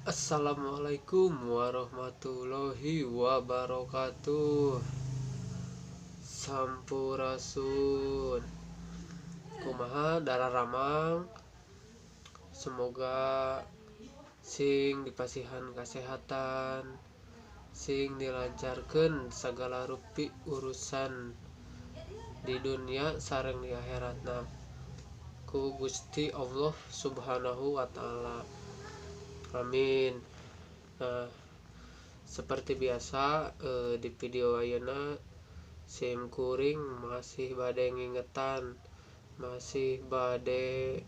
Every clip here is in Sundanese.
Assalamualaikum warahmatullahi wabarakatuh. Sampurasun. Kumaha dararamang. Semoga sing dipasihan kesehatan, sing dilancarkeun sagala rupi urusan di dunia sareng di akhiratna ku Gusti Allah Subhanahu wa Ta'ala. Amin. Nah, seperti biasa di video ayeuna sim kuring masih bade ngingetan, masih bade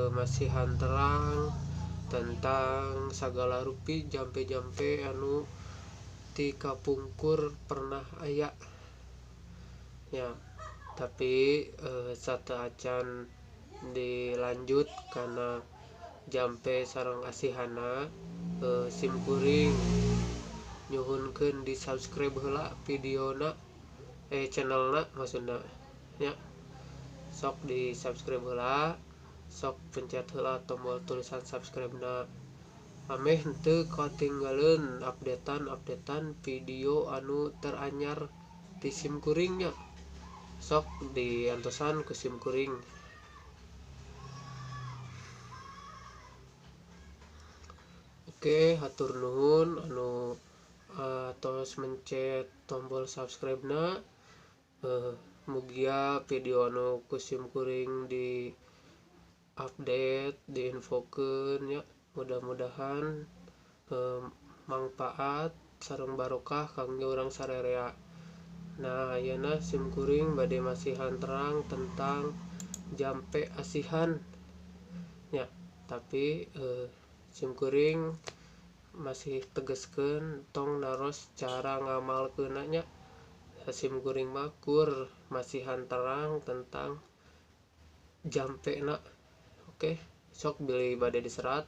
masihan terang tentang sagala rupi jampe-jampe anu ti kapungkur pernah aya ya. Tapi sateuacan dilanjut karena jampe sareng asihana, sim kuring nyuhunkeun di subscribe heula videona, channelna maksudna nya. Sok di subscribe heula, sok pencet heula tombol tulisan subscribe na, ameh henteu katinggaleun updatean-updatean video anu teranyar ti sim kuring nya. Sok diantosan ku sim kuring. Oke, hatur nuhun anu atos mencet tombol subscribe na. Mugia video anu ku sim kuring di update, diinfokeun ya. Mudah-mudahan mangfaat sareng barokah kangge urang sarerea. Nah, ayeuna sim kuring bade masihan terang tentang jampe asihan ya. Tapi sim kuring masih tegeskeun tong naros cara ngamalkeunna nya. Sim kuring mah kur masihan terang tentang jampena. Oke, sok bilih bade diserat,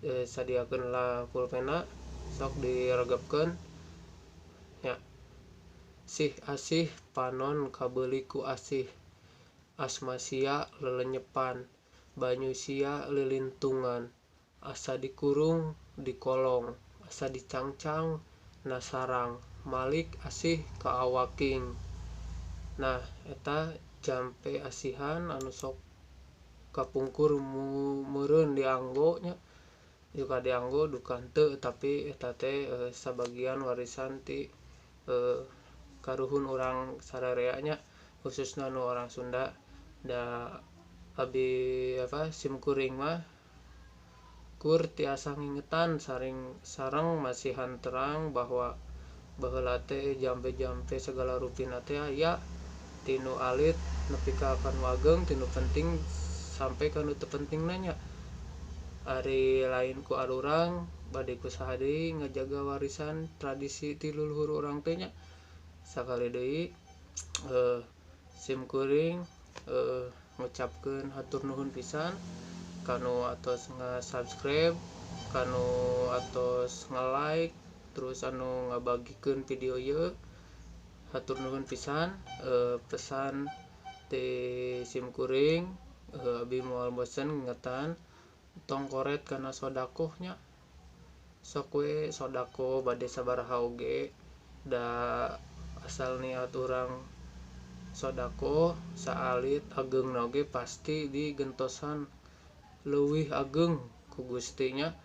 sadiakeun lah pulpena, sok diregepkeun ya. Sih asih panon kabeuli ku asih, asma sia lelenyepan, banyu sia lilintungan, asa dikurung dikolong, asa dicangcang nasarang, malik asih kaawaking. Nah, eta jampe asihan anu sok kapungkur meureun dianggo nya, juga dianggo duka henteu, tapi eta teh sabagian warisan ti karuhun urang sararea nya, khususna nu orang Sunda. Da abi apa sim kuring mah kur tiasa ngingetan saring sareng masihan terang bahwa baheula teh jampe-jampe segala rupina teh aya, tinu alit nepi ka kanu ageng, tinu penting sampai kanu teu pentingna nya. Ari lain ku arurang bade ku saha deui ngajaga warisan tradisi ti leluhur urang teh nya. Sakali deui sim kuring ngucapkeun hatur nuhun pisan kanu atos nge-subscribe, kanu atos nge-like, terus anu ngabagikeun video ieu. Hatur nuhun pisan. Pesan ti sim kuring, abi moal bosen ngingetan tong koret kana sodakoh nya. Sok we sodakoh bade sabaraha oge, da asal niat urang sodakoh saalit ageungna oge pasti digentosan leuwih ageng ku Gusti nya.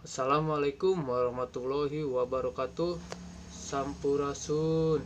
Assalamualaikum warahmatullahi wabarakatuh. Sampurasun.